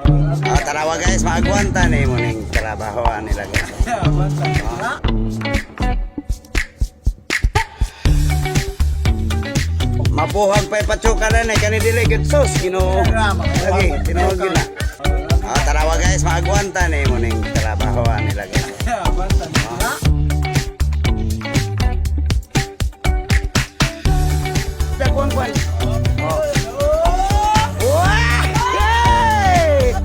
Oh, tarawa guys, maagwanta ni mo ning trabaho nila, guys. Mapuhag pa ipatsuka na ni kani dili gyud, sus, Ginoo. Lagi tinuod gyud na. Oh, tarawa guys, maagwanta ni mo ning trabaho nila, guys. Kuan kuan. Oh. Wah! Yay!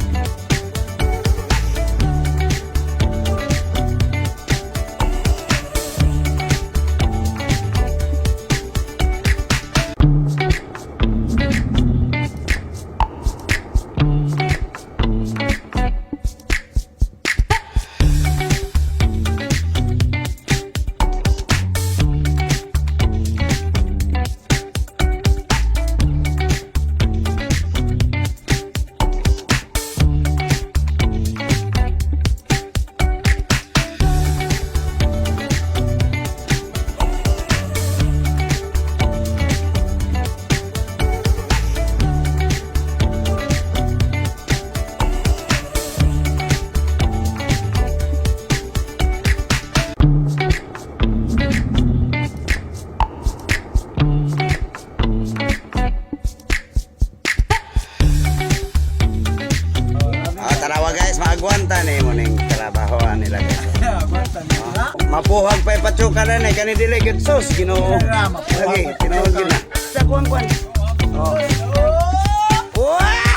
Oh, tarawa guys, maagwanta ni mo ning trabaho nila, guys. Mapuhag pa ipatsuka na ni kani dili gyud, sus, Ginoo. Lagi tinuod gyud na. Sa kuan kuan. Oh. Wah!